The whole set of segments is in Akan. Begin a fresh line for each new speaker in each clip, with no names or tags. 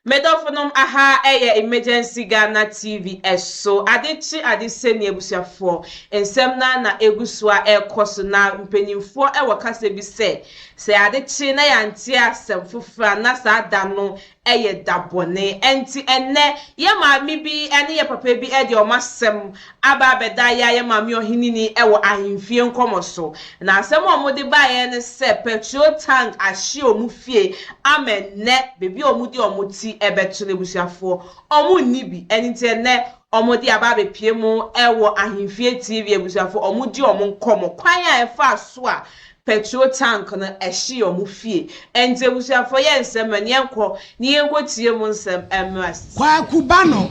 Medɔfonom aha ɛyɛ Emergency Ghana TV ɛso ade kye ade sɛ ne abusuafoɔ nsɛm na na egu so a ɛrekɔ so na mpanyinfoɔ ɛwɔ kasa bi sɛ sɛ ade kye na yɛante asɛm foforɔ a na saa da no ɛyɛ da bɔne. Ɛnti ɛnnɛ yɛ maame bi ɛne yɛ papa bi ɛde ɔmo asɛm aba abɛda yɛ a yɛ maame ɔhenini ɛwɔ ahemfie nkɔmɔ so. Na asɛm a ɔmo de baeɛ ne sɛ petrol tank ahye ɔmo fie ama ɛnnɛ beebi a ɔmo de ɔmo ti ɛbɛto no abusuafoɔ ɔmo nni bi. Ɛno nti ɛnnɛ ɔmo de aba abɛpie mu ɛwɔ Ahemfie TV. Abusuafoɔ, ɔmo di ɔmo nkɔmɔ kwan a ɛfa so a petrol tank no ɛhye ɔmo fie. Ɛnti abusuafoɔ, yɛ nsɛm ɛne yɛnkɔ ne yɛnkɔ tie mu nsɛm ɛmra sisi.
Kwaku ba no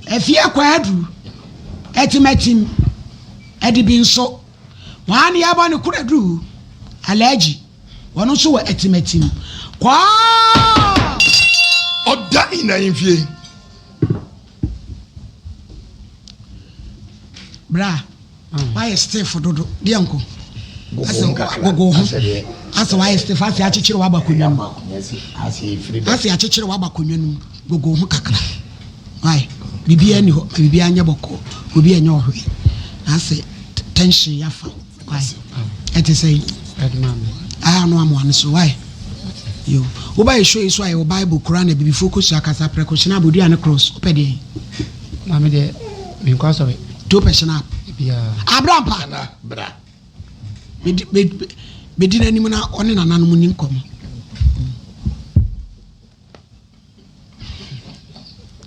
efie kwaadu ɛtimatim ɛde bi nso wɔn ani abɔ ne kura duru alhaji wɔn nso wɔ ɛtimatim kwaa.
Ɔda nyinaa mfie.
Bra wayɛ stiff dodo deɛ nko asɛ gogo ho asɛ wayɛ stiff asɛ akyekyere waba akonnwa mu asɛ akyekyere waba akonnwa no mu. Gogo ho kakra wayɛ biribiara ni hɔ ma biribiara nyɛ bɔkɔ, obi ɛnyɛ ɔhwee na asɛ tension yafa wayɛ ɛte sɛ yi aya no amoa no so wayɛ yo. Woba yɛ show yi so a, yɛwɔ Bible koraa na bibifoɔ kɔsua kasa prɛko hyena abɔdua ne cross. Wopɛ deɛ?
Maame deɛ, menkɔ asɔre.
Nti wopɛ hyena?
Biaa.
Abrampa.
Nana bra.
Bɛdi n'anim na ɔne nananom ni nkɔmmɔ.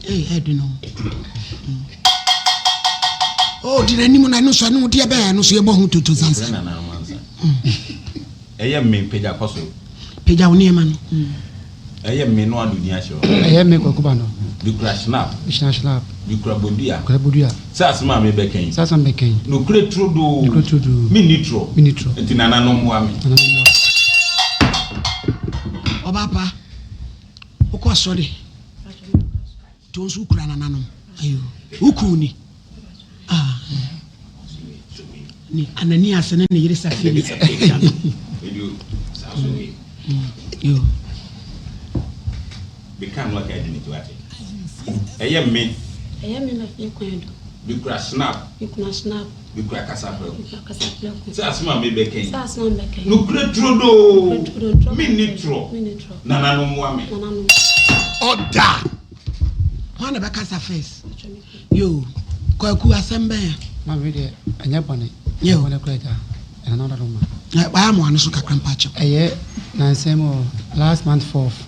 Ee, ɛdi no. Oh, di n'anim na ɛno nso ɛno deɛ bɛyɛ ɛno nso yɛbɔ ho toto sansa.
Ɛyɛ me pagya kɔ so.
Pagya wo nneɛma no.
Ɛyɛ me no ado din ahyɛ hɔ.
Ɛyɛ me Kwaku ba no.
Mekura snap.
Mehyina snap.
Mekura bodua.
Kura bodua.
Sɛ asɛm a mebɛka yi.
Sɛ asɛm bɛka yi.
Nokorɛ turodoo.
Nokorɛ turodoo.
Menni torɔ.
Menni torɔ.
Nti nananom mmoa me.
Nananom mmoa.
Ɔbaa pa, wokɔ asɔre nti wo nso wokura nananom. Ayo, wo kun ni? Ah, ne Ananias ne ne yere Safira. Yo.
Meka no aka adi n'akyi wate. Ɛyɛ me.
Ɛyɛ me na fie kwan do.
Mekura snap.
Mekura snap.
Mekura kasaprɛko.
Mekura kasaprɛko.
Sɛ asɛm a mebɛka yi.
Sɛ asɛm a mebɛka yi.
Nokorɛ turodoo.
Nokorɛ turodoo.
Menni torɔ.
Menni torɔ.
Nananom mmoa me.
Nananom.
Ɔda.
Hwan na bɛkasa first? Yo, Kwaku, asɛm bɛn a?
Maame deɛ, ɛnyɛ bɔne.
Yo.
Bɔne kora agya ɛnana ɔda no ma.
Wayɛ amoa no so kakra mpakyɛw.
Ɛyɛ nansɛm wɔ last month fourth.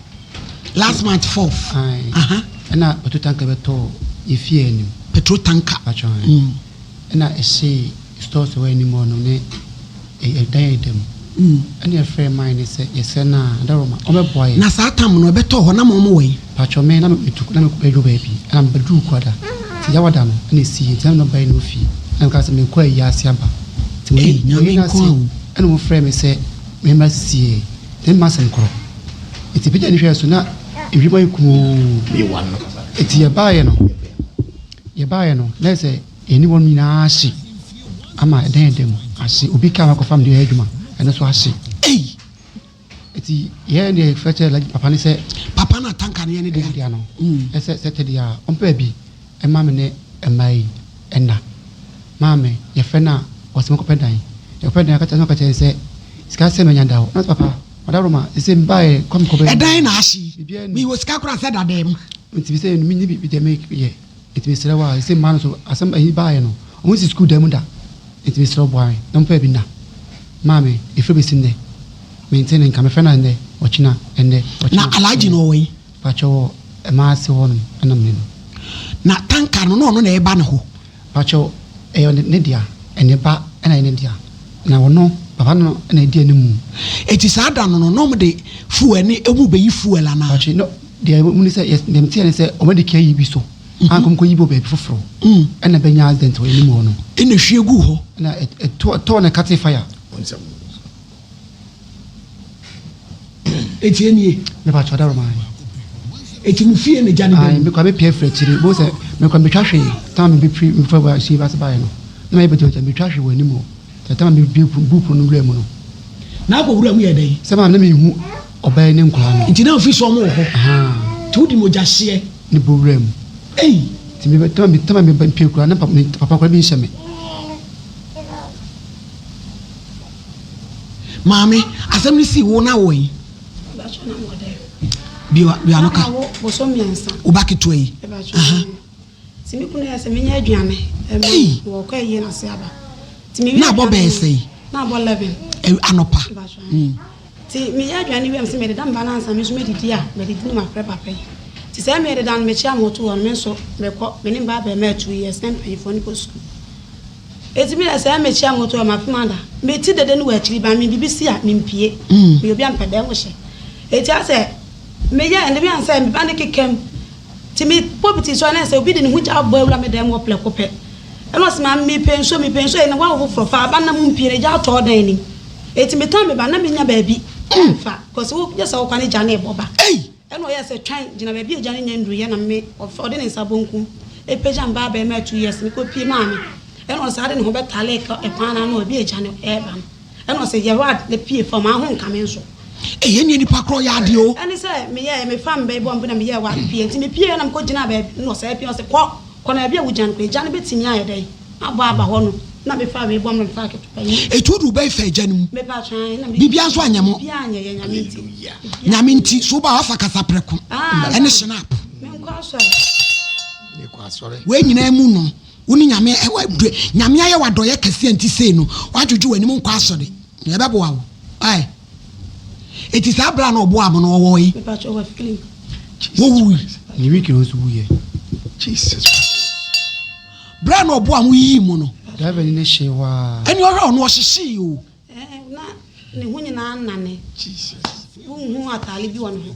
Last month fourth.
Ae.
Aha.
Ɛna petrol tanker bɛtɔɔ yɛ fie anim.
Petrol tanker.
Patro. Ɛna ɛhyee stores wɔ anim hɔ no ne ɛdan a ɛda mu. Ɛna yɛfrɛ man ne sɛ yɛsrɛ no a adaroma ɔmɛboa yɛ.
Na saa tam no ɛbɛtɔɔ hɔ na ma ɔmo wɔ yi?
Patro, me na metu na mekɔ bɛdwo baabi ɛna mebɛduru kuada nti yawada no ɛna ɛsii nti na mene ɔbae na ofie ɛna meka sɛ mekɔ ayi ase aba nti
Ei, Nyame
wɔyi no ase
nko a o.
ɛna wɔfrɛ me sɛ memmra sisie nti mema asɛm korɔ nti pagya ne hwɛɛ so na ewiem ayɛ kumoo nti yɛbaeɛ no na sɛ yɛne wɔn nyinaa ahye ama ɛdan ɛda mu ahye, obi kaa makɔfa me de yɛ adwuma ɛno nso ahye.
Ei.
Nti yɛn deɛ fɛ kyerɛ like papa ne sɛ
papa na tanker no yɛ ne
ɛne
dea.
Dea no ɛsɛ sɛ tɛdeɛ a ɔmpɛ bi ɛma me ne mmaa yi ɛna maame yɛfrɛ no a ɔsɛ mekɔpɛ dan, yɛkɔpɛ dan aka kyerɛ sɛ sika sɛ manya da hɔ na sɛ papa ɔdaroma sɛ mbaeɛ kɔ mekɔbɛ.
Ɛdan na ahye yi?
Biribiara ni.
Mewɔ sika koraa sɛ dada mu.
Nti bi sɛ menni biribi deɛ meyɛ nti mesrɛ wo a sɛ mmaa no so asɛm ayi baeɛ no ɔmo si sukuu dan mu da nti mesrɛ wo boa me na ɔmpɛ bi na maame ɛfiri bɛsi nnɛ mente ne nka. Mefrɛ no a ɛnnɛ ɔkyena, ɛnnɛ ɔkyena.
Na Alhaji no ɔwɔ yi?
Pakyɛ wɔ ɛmaa ase hɔ nom ɛna mene no.
Na tanker no na ɔno na ɛba ne hɔ?
Pakyɛ ɛyɛ ne dea, ɛne ba ɛna ɛyɛ ne dea na ɔno papa no ɛna ɛdi anim.
Eti saa da no na ɔmo de fuel ne ɔmo bɛyi fuel anaa?
Pakyɛ no deɛ mu ne sɛ deɛ meteɛ ne sɛ ɔmo de ka yi bi so anka ɔmo kɔ yi bi wɔ baabi foforɔ ɛna bɛnya accident wɔ anim hɔ no.
Ɛna hwie gu hɔ?
Ɛna ɛtɔ ɛtɔ na ɛkate fire.
Eti enie?
Ne pakyɛ ɔda roma.
Eti mu fie ne gya ne
Ayi
bɛ mu?
mekɔ abɛpia firi akyire bo sɛ mekɔ metwa hwee tama mebɛpiri mfa wa sie ba se baeɛ no na mayɛ bɛgyina kyɛ metwa hwee wɔ anim hɔ sɛ tama mebie bu pono no wura mu no.
Na akɔ wura mu yɛ dɛn?
Sɛ maa na mehu. ɔbaa yi ne nkwadaa no.
Nti na ofi so ɔmo wɔ hɔ.
Ahaa.
Nti wodi mogya hyeɛ.
Ne bɔ wura mu.
Ei.
Nti me tama me tama me pie koraa na papa papa koraa bi nhyɛ me.
Maame, asɛm no sii wo na wɔ yi. Bia bia no ka. Wo ba ketewa yi. Aha.
Nti me kunu yɛ sɛ menyɛ aduane ɛma wɔkɔ ayie no ase aba. Nti me
Na abɔ bɛyɛ sɛn?
Na abɔ 11.
Anɔpa.
Nti meyɛ aduane wie a mesɛ mede da me ba no ansa me nso mɛdidi a mɛdidi no mafrɛ papa yi. Nti sɛ mede da no mekyia mo to hɔ no me nso mekɔ me ne mba abɛɛmaa 2 years na mpanyinfoɔ no kɔ sukuu. Enti me deɛ sɛ mekyia moto a mafe mada. Mete dede no wɔ akyiri but me biribi si a mempue. Meyɛ obi a mepɛ dan mu hyɛ. Enti asɛ meyɛ ɛnde me ansɛ me ba no keka mu. Nti me bɔ me ti so a na sɛ obi de ne ho gya abɔ awura me dan mu hɔ prɛko pɛ. Ɛna ɔse maame mepɛ nsuo mepɛ nsuo ɛna wawo foforɔ fa aba na mompue na gya atɔ ɔdan no mu. Enti metan me ba na menya baabi mfa cause wo gye sɛ wokɔ ne gya no ɛbɔ ba. Ɛnna ɔyɛɛ sɛ, Twɛn, gyina baabi a egya no nnya nnuruiɛ na me, ɔde ne nsa bonkum pagya me ba abarimaa 2 years no kɔpue maa me. Ɛnna ɔsan de ne ho bɛtalee kwan no ano a baabi a egya no reba no. Ɛnna ɔse, Yɛ wad na pue fam, aho nka me nso.
Ei, ɛnneɛ nipa korɔ yɛ adeɛ o.
Ɛne sɛ meyɛɛ, mefaa me ba yi bɔɔ me bo na meyɛɛ wad pue. Nti mepueeɛ na mekɔgyinaa baabi, ɛnna ɔsan pue, ɔse, Kɔ, kɔ na baabi a wogyina no kɔ, egya no bɛtumi ayɛ dɛn? Abɔ aba hɔ no na me faa wei bɔ me faa ketewa yi.
Etu du bɛyi fɛ gya no mu.
Me pa twan na me.
Bibia nso anyɛ mo.
Bibia anyɛ yɛ nyame nti.
Nyame nti so ba wafa kasa prɛko. Ɛne snap.
Me nkɔ asɔre.
Me kɔ asɔre.
Wei nyinaa mu no wo ne nyame ɛwɔ dwe nyame ayɛ wadɔyɛ kɛseɛ nti sei no wadwodwo w'anim nkɔ asɔre na ɛbɛboa wo ae eti saa bra na ɔboa mo no ɔwɔ he.
Me pa twa wɔ feeling.
Wɔwui.
Ne week no nso wuyɛ.
Jesus.
Berɛ a na ɔboa mo yiyii mo no.
Driver ni no hyee hɔ ara.
Ɛne ɔhwɛ ɔno ɔhyehyee o.
Ɛɛ na ne ho nyinaa nnane.
Jesus.
Wonhu ataale bi wɔ ne ho.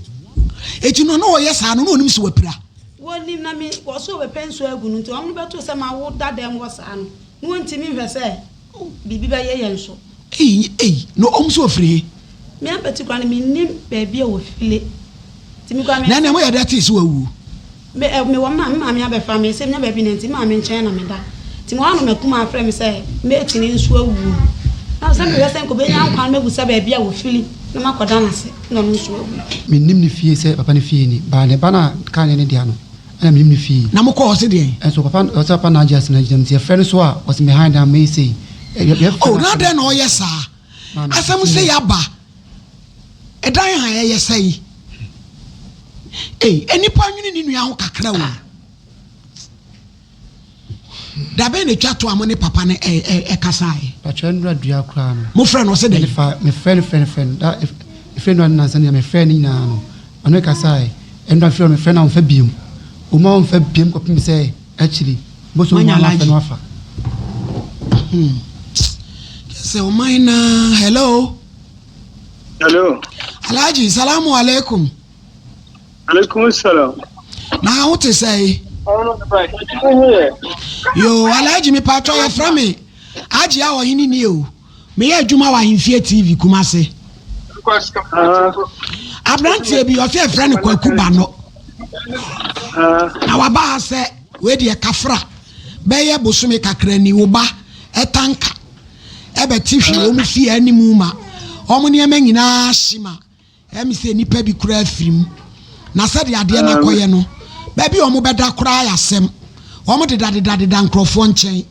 Eti no na ɔyɛ saa no na onim sɛ wapira.
Wɔnim na me wɔso wɔbɛpɛ nsuo agu no nti wɔn no bɛto sɛ ma wo da dɛm hɔ saa no na wɔntumi nhwɛ sɛ biribi bɛyɛ yɛn so.
Ei ei na ɔmo sɛ ɔfiri he?
Me ampɛte koraa no mennim baabi a wɔfile nti me koraa me.
Na ɛnna moyɛ dɛ tee sɛ wawu?
Me ɛ mewɔ me maame, me maame abɛfa me sɛ menya baabi na nti me maame nkyɛn na meda. Nti mewɔ hɔ na m'akumaa frɛ me sɛ mate no nso awu. Na sɛ mehwɛ sɛ nka ɔbɛnya nkwa no mɛbusa baabi a ɔfiri na makɔda no ase na ɔno nso awu.
Mennim ne fie sɛ papa no fie ni, but ne ba no a kaa no yɛ ne dea no ɛna menim ne fie.
Na mokɔɔ hɔ sɛ deɛn?
Nso papa no ɔsɛ papa no agye asɛm no agyina mu nti yɛfrɛ no so a ɔse me han dan mɛyɛ sei. Yɛfrɛ
Oh
no
na
asɛm.
adɛn na ɔyɛ saa?
Maame,
Asɛm sei aba. Ɛdan ha ɛyɛ sɛn? Ei, nnipa nwene ne nua ho kakra o. Da bɛn na etwa to a mo ne papa no ɛkasaeɛ?
Patro nnura dua koraa no.
Mo frɛ no ɔsɛ dɛn?
Fa me frɛ no frɛ no frɛ no da efrɛ nnura no nansa nea me frɛ no nyinaa no ɔno ɛkasaeɛ nnura frɛ no me frɛ no a ɔnfa biem ɔmu a ɔnfa biem kɔpem sɛ akyiri bosom mu a afɛ no afa.
Hmm. Sɛ ɔman na hello.
Hello.
Alhaji, salamu alaikum.
Alaikum salam.
Na wo te sɛ? Yo, Alhaji me patro yɛ frɛ me. Aji a ɔhene ni o. Meyɛ adwuma wɔ Ahemfie TV Kumase. Aberanteɛ bi ɔsɛ yɛfrɛ no Kwaku Bano. Na waba ha sɛ wei deɛ kafra bɛyɛ bosome kakra ni wo ba ɛtanka. Ɛbɛte hwee wɔn fie anim ma wɔn nneɛma nyinaa hye ma ɛmi sɛ nnipa bi koraa firi mu. Na sɛdeɛ adeɛ no akɔyɛ no, baabi a wɔbɛda koraa yɛ asɛm. Wɔn dedadedadeda nkurɔfoɔ nkyɛn.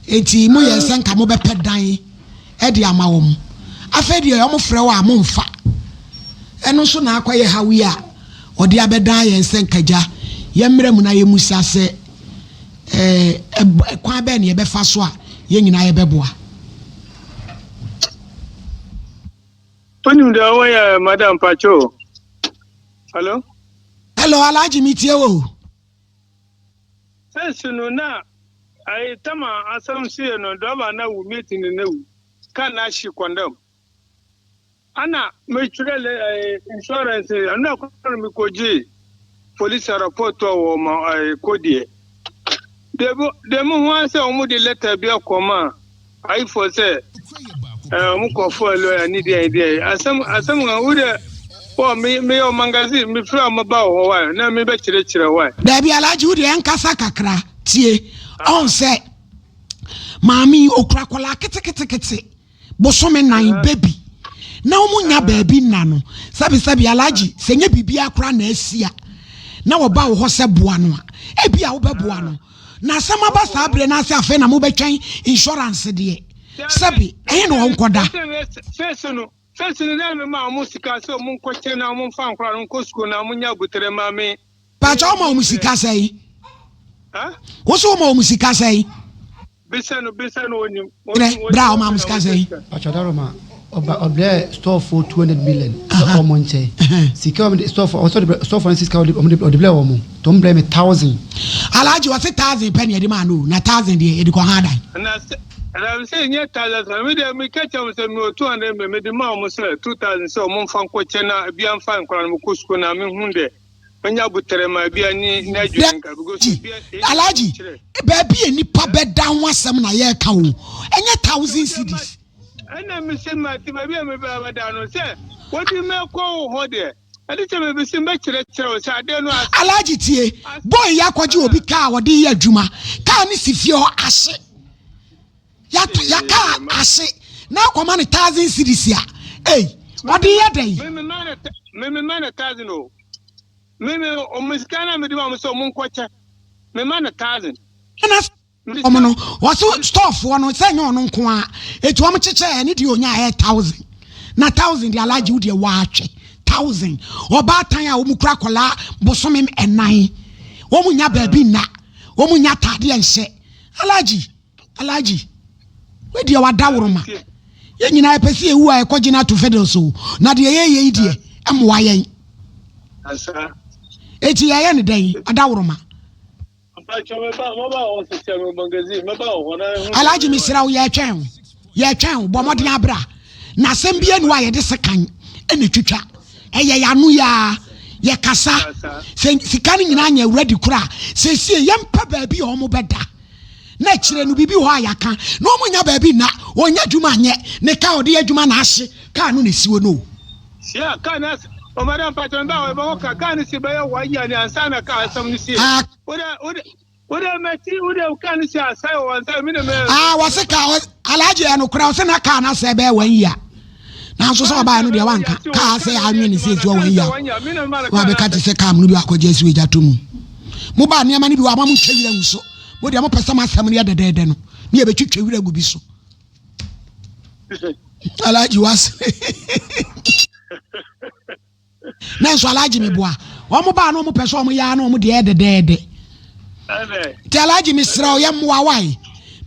Enti moyɛ sɛ nka mobɛpɛ dan de ama wɔn. Afei deɛ wɔfrɛ wo a momfa. Ɛno nso na akɔyɛ haw yi a ɔde abɛdan yɛn sɛ nka gya yɛmmrɛ mu na yɛmmisa sɛ ɛɛ kwan bɛn na yɛbɛfa so a yɛn nyinaa yɛbɛboa.
Wonim deɛ wɔyɛ madam Pacho. Hello?
Hello, Alhaji mi tie wo.
Sɛnsi no na ayi tama asɛm sie no dɔba na wu meeting na wu ka na hye kɔndɛm. Ana metwerɛ lɛ ɛɛ insurance ɛno na kɔ no mekɔgye police report wɔ ma ɛɛ kodeɛ. Debi deɛ mo ho asɛ wɔn de letter bi akɔma ayifoɔ sɛ ɛɛ wɔn kɔfoɔ lawyer ne deɛ deɛ asɛm asɛm kan wo deɛ wɔ me me yɛ ɔmangasi me fira wɔn ba wɔ hɔ wa na me bɛ kyerɛkyerɛ wa.
Dabi Alhaji wo deɛ ɛnkasa kakra tie ɔn sɛ maame yi okura akwadaa ketekete bosome nan baby. na wɔn nya baabi nna no, sɛbisɛbi Alhaji, sɛ nyɛ biribiara koraa na asi a, na wɔba wo hɔ sɛ boa no a, ebi a wobɛboa no. Na asɛm aba saa berɛ no ase afei na mobɛtwɛn insurance deɛ, sɛbi, ɛhe na ɔnkɔda?
Fɛsi no, fɛsi no na mema wɔn sika sɛ wɔn nkɔkyɛ na wɔn mfa nkora no nkɔ sukuu na wɔn nya abutere ma me.
Pakyɛ woma wɔn sika sɛn? Wo so woma wɔn sika sɛn?
Bisa no bisa no onim.
Kyerɛ bra ɔma mo sika sɛn.
Pacho Daroma ɔba ɔbrɛ store fo 200 million sɛ ɔmo nkyɛ sika ɔmo de store fo ɔsɔ de brɛ store fo no sika ɔde ɔmo de ɔde brɛ wɔn to ɔmo brɛ me thousand.
Alhaji ɔse thousand pɛ na yɛde maa no o na thousand deɛ yɛde kɔ ha dan.
Na sɛ na sɛ nyɛ thousand sɛ me deɛ me ka kyerɛ mo sɛ me wɔ 200 million me de maa ɔmo sɛ 2000 sɛ ɔmo nfa nkɔ kyɛ na ebi anfa nkɔla no mo kɔ sukuu na me hu dɛ. Menya butere ma bia ni n'adwene nka because
Alhaji, Alhaji, baabi a nipa bɛda ho asɛm na yɛreka o, ɛnyɛ thousand cedis.
Ɛna mese mate baabi a mebɛda no sɛ wode mɛkɔ wo hɔ deɛ ɛde sɛ mebese mɛkyerɛkyerɛ wo sɛ adeɛ no ase.
Alhaji tie, boy yi akɔgye obi kaa a ɔde yɛ adwuma, kaa no si fie hɔ ahye. Yɛato yɛ kaa ahye na akɔma no thousand cedis a, ei, ɔde yɛ dɛn?
Me me ma no thousand o. Me me ɔmo sika na mede ma ɔmo sɛ ɔmo nkɔkyɛ. Me ma no thousand.
Ɛna ɔmo no wɔso storefoɔ no sɛ nyɛ ɔno nko ara eti wɔn kyekyɛ ɛne deɛ onya ɛyɛ thousand na thousand deɛ alagye wo deɛ waatwɛ thousand ɔbaatan a wɔn kura akwadaa bosome ɛnan wɔn nya baabi nna wɔn nya ataadeɛ nhyɛ alagye. Alhaji, wei deɛ wadaworoma. Yɛn nyinaa yɛpɛ sɛ yɛwu a yɛkɔgye no ato fiddles o. Na deɛ yɛyɛ yi deɛ, ɛmmoa yɛn. Eti yɛyɛ no dɛn? Adaworoma. Alhaji mesrɛ wo yɛtwɛn wo. Yɛtwɛn wo. Bɔ mmɔden abra. Na asɛm bi anu a yɛde sekan ɛna twitwa. Ɛyɛ yɛn ano yi ara. Yɛkasa. Sɛ sika no nyinaa nyɛ ready koraa. Seesie yɛmpɛ baabi a wɔn bɛda. na akyire no biribi wɔ hɔ a yɛaka na wɔn nya baabi nna, wɔnya adwuma nyɛ, ne kaa ɔde yɛ adwuma na ahye kaa no na esi hɔ no o.
Yeah, kaa no ase. O madam mpakyɛ mba hɔ ɛbɛhɔ ka kaa no si bɛyɛ one year ni ansa na kaa asɛm no sie.
Ah.
Wode wode wode mɛti wode kaa no si asɛe o ansa mi na mɛ.
Ah wɔse kaa alhaji ɛnokorɛ ɔse na kaa no asɛe bɛyɛ one year. Nanso sɛ ɔbaeɛ no deɛ wanka kaa sɛ anwe ne sɛ ɛsi hɔ wɔn yia wabɛka te sɛ kaa mu no bi akɔgye asi wagya to mu. Mobaa nneɛma no bi wɔ ama motwa wira ngu so. Mo deɛ mopɛ sɛ mo asɛm no yɛ dɛdɛɛdɛ no ne yɛbɛtwitwa wira gu bi so. Alhaji wasere. Nanso Alhaji meboa. Wɔn baa na wɔn pɛ sɛ wɔn yɛ na wɔn deɛ yɛ dɛdɛɛdɛ. Nti Alhaji mesrɛ wo yɛ mmoa wae.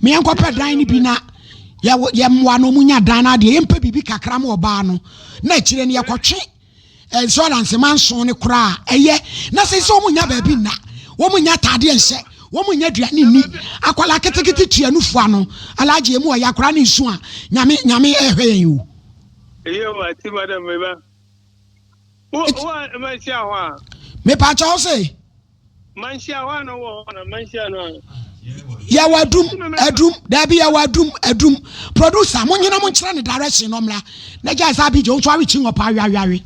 Me yɛn kɔpɛ dan no bi na yɛ mmoa na wɔn nya dan no adeɛ. Yɛn pɛ biribi kakra ma ɔbaa no. Na akyire no yɛkɔtwe insurance manson no koraa ɛyɛ. Na sɛ sɛ wɔn nya baabi nna, wɔn nya ataadeɛ nhyɛ, wɔn nya aduane nni. Akwadaa ketekete tua nufu ano. Alhaji emu ɔyɛ akwadaa ne nsu a nyame nyame ɛhwɛ yɛn o.
Eyo ati madam meba. Wo wo manhyia hɔ a.
Mepakyɛ wo se.
Manhyia hɔ a na wɔ hɔ na manhyia no a.
Yɛwɔ adum adum daabi yɛwɔ adum adum producer mo nyina mo nkyerɛ ne direction no mmra na gyae sɛ abigye wo nso awe kyi ngɔpa awe awe awe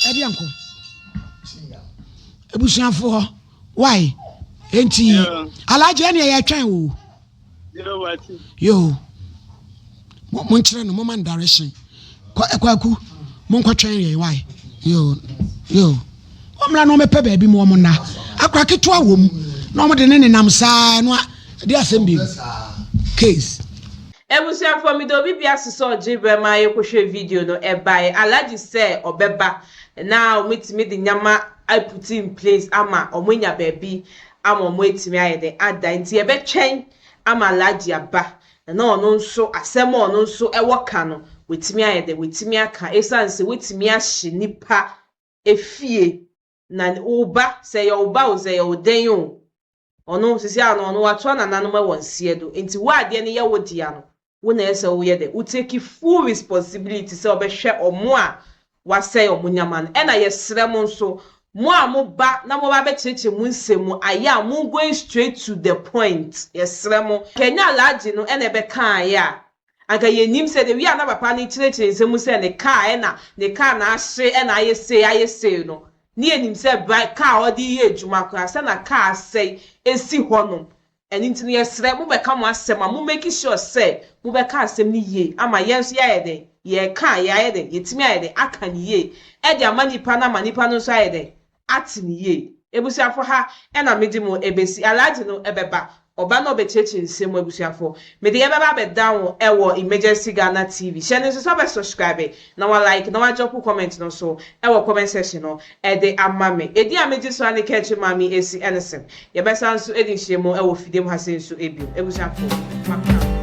ɛdeɛ nko abusuafoɔ why enti alagye ɛne ɛyɛ twɛn o. Yo, monkyerɛ no, moma no direction. Kwaku, monkɔtwɛn yɛn wae. Yo, yo. Wɔmmra na wɔmmɛpɛ baabi mu wɔn nna. Akora ketewa wɔ mu na wɔde ne nenam saa no a ɛde asɛm bi case.
Abusuafoɔ meda obi bia ase sɛ ɔgye berɛ ma yɛkɔhwɛ video no ɛbaeɛ Alhaji sɛ ɔbɛba na wɔatumi de nneɛma aputi in place ama wɔanya baabi ama wɔatumi ayɛ dɛn ada nti yɛbɛtwɛn ama Alhaji aba na ɔno nso asɛm a ɔno nso wɔ ka no watumi ayɛ dɛn watumi aka ɛsiane sɛ watumi ahye nipa efie na wo ba sɛ ɛyɛ wo ba o sɛ ɛyɛ wo dɛn o ɔno sisi ano ɔno watoa nananom wɔ nseɛ do nti wo adeɛ no yɛ wo dea no Wo na ɛsɛ woyɛ dɛ wo take full responsibility sɛ wobɛhwɛ ɔmo a wasɛe ɔmo nneɛma no. Ɛna yɛsrɛ mo nso, mo a mo ba na mo ba bɛkyerɛkyerɛ mo nsɛm mu ayɛ a mo going straight to the point. Yɛsrɛ mo. Nka ɛnyɛ Alhaji no ɛna ɛbɛkaeɛ a, anka yɛnnim sɛ the way a na papa no rekyerɛkyerɛ nsɛm mu sɛ ne car ɛna ne car na ahye ɛna ayɛ sei ayɛ sei no, ne yɛnim sɛ bra car a ɔde reyɛ adwuma koraa sɛ na car asɛe ɛsi hɔnom. Ɛno nti no yɛsrɛ mo bɛka mo asɛm a mo make sure sɛ mo bɛka asɛm no yie ama yɛn nso yɛayɛ dɛn? Yɛreka a, yɛayɛ dɛn? Yɛtumi ayɛ dɛn? Aka no yie de ama nipa no ama nipa no nso ayɛ dɛn? Ate no yie. Abusuafo ha na mede mo ɛbɛsi. Alhaji no bɛba. Ɔba na ɔbɛkyerɛkyerɛ nsɛm mu abusuafo. Mede yɛbɛba abɛdan wo wɔ Emergency Ghana TV. Hyɛ no nso sɛ wobɛ subscribe na wa like na wa drop comment no nso wɔ comment section no de ama me. Edin a megye so ara ne Kɛkyɛ Maame Esi Ennison. Yɛbɛsan nso adi nhyiamu wɔ fidie mu ha sei nso bio. Abusuafo, makra mo.